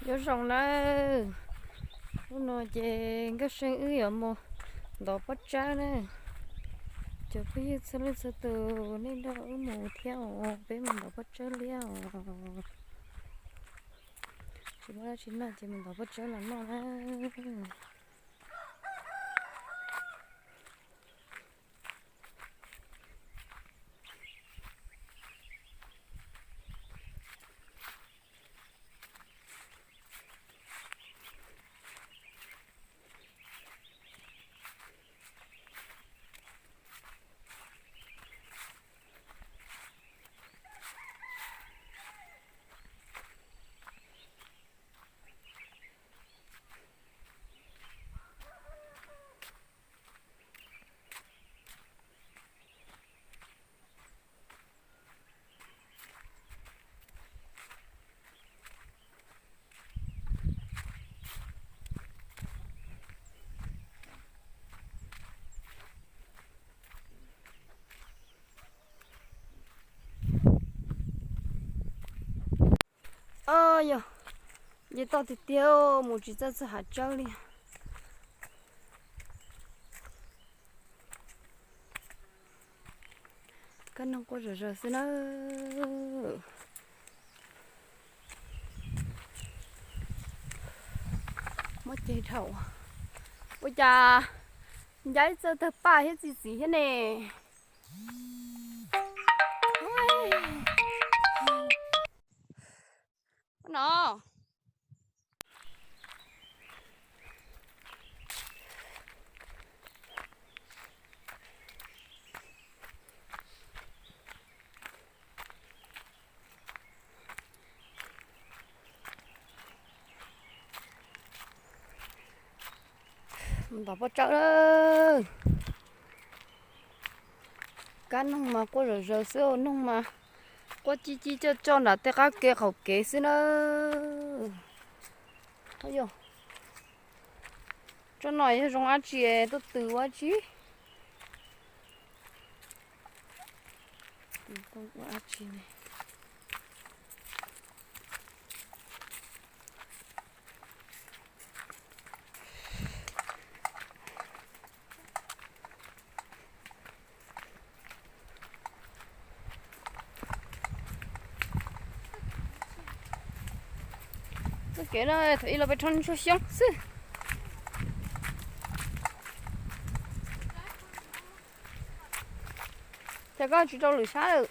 Nyob zoo nawb, hnub no ces Nkauj See wb yuav mus ntov pob tsawb na. Cov phooj ywg txhua leej txhua tus, nej nrog wb mus thiab os, peb mus ntov pob tsawb liab os. Tsis muaj dab tsi noj ces mus ntov pob tsawb los noj na. Au yog, nce toj tiag tiag, mus tsis txawj txog hav tsawb li. Kab noog quaj zom zaws xwb na. Muab ceg dhau. Ua cas ncaib txawj tawg paj thiab txi txiv thiab ne. No. Mus ntov pob tsawb lawm. Kab noog mas quaj zom zaws xwb, noog mas quaj cib cib coj coj nram tej qab kev qaum kev xwb na. Yog tsob no yog zoo dab tsi tuaj tws ua dab tsi? Ua dab tsi ne? Txoj kev no thaum ub los peb rho ntsuag xyoob xwb. Ces koj tsis rau lwm sab lawm.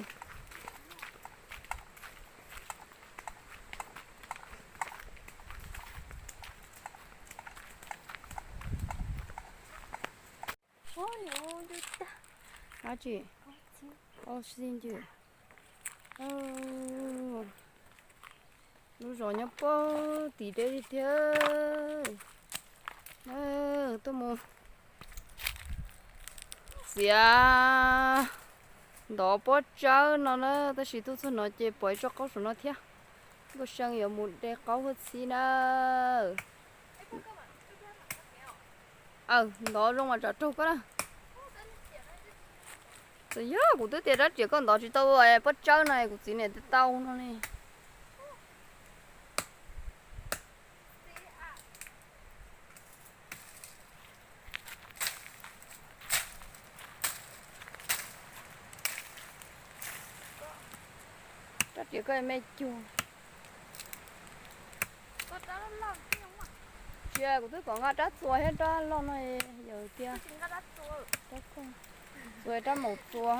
Dab tsi? Ob txhiab ncwm. Lub zos nyob puag tim deb tiag tiag. Tuaj mus txiav ntov pob tsawb no na, tab sis tuaj txog no ces pom ib tsob qaub saum no thiab. Nkauj See yuav mus de qaub huab txhib na. Aw, ntov zoo mas tsam raug koj na. Txawm yog kuv twb tias rab riam koj ntov tsis tau pob tsawb no kuv txiv niam tias tau no ne. Rab riam koj me cuag. Tsis, kuv twb kom nqa rab txuas thiab rab loj no, yawm tiag. Txuas rab maum txuas.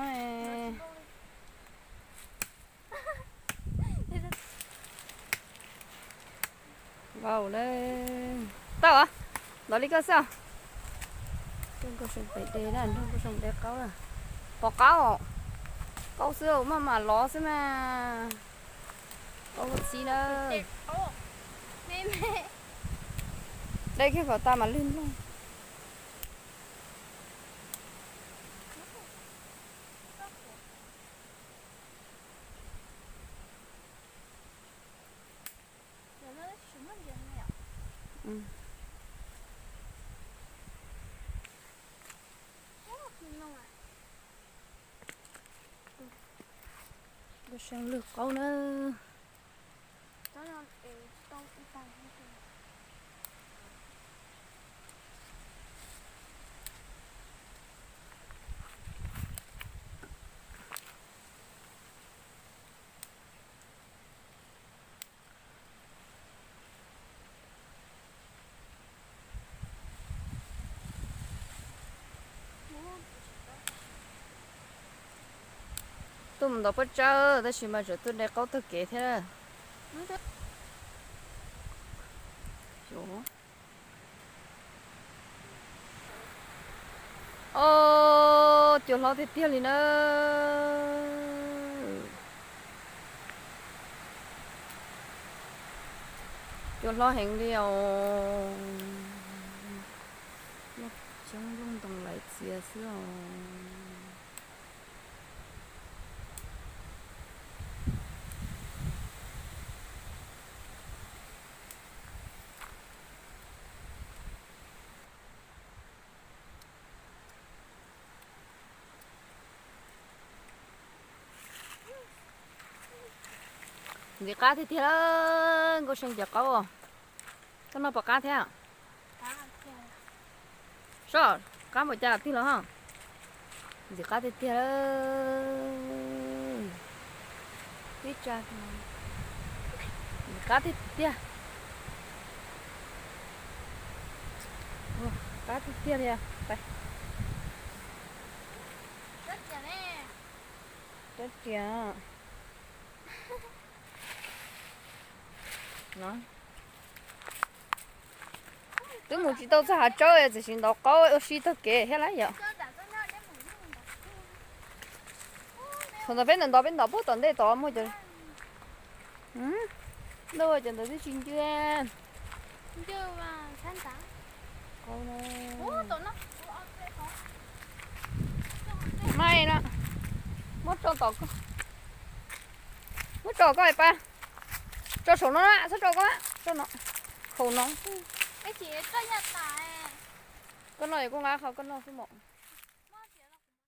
Vau le, tau, ntov li koj xwb. Nrog Nkauj See pem de na, nrog Nkauj See de qaub na. Pom qaub, qaub xwb maj mam lov xwb mas. Qaub huab txhib na. Deb kiag kom tas mam lwg nplooj. Nkauj See lwg qaub na. Mus ntov pob tsawb tab sis mas tseem tuaj de qaub taug kev thiab. Os, cua hlob tiag tiag li na. Cua hlob heev li os. Coob nplooj ntoo laiv txias xwb os. Ntxim qab tiag tiag lawm, Nkauj See cov qaub. Koj noj puas qab thiab? Sob, qab npaum cas twg los ho? Ntxim qab tiag tiag. Ib tsa, ntxim qab tiag tiag. Qab tiag tiag li. Rab riam. Twb mus tsis tau txog hav tsawb, txawm sim ntov qaub ua si taug kev thiab lawm yom. Thaum ntawd peb ntov ntov peb ntov puag tom ntej tod muaj cov, cov ntawd twb tsis ncw. Mai na, muab tso tom koj, muab tso koj pa, tso saum no na, txhob tso koj, tso no, khaum no. Koj noj es kuv nqa qhov koj noj xwb mas.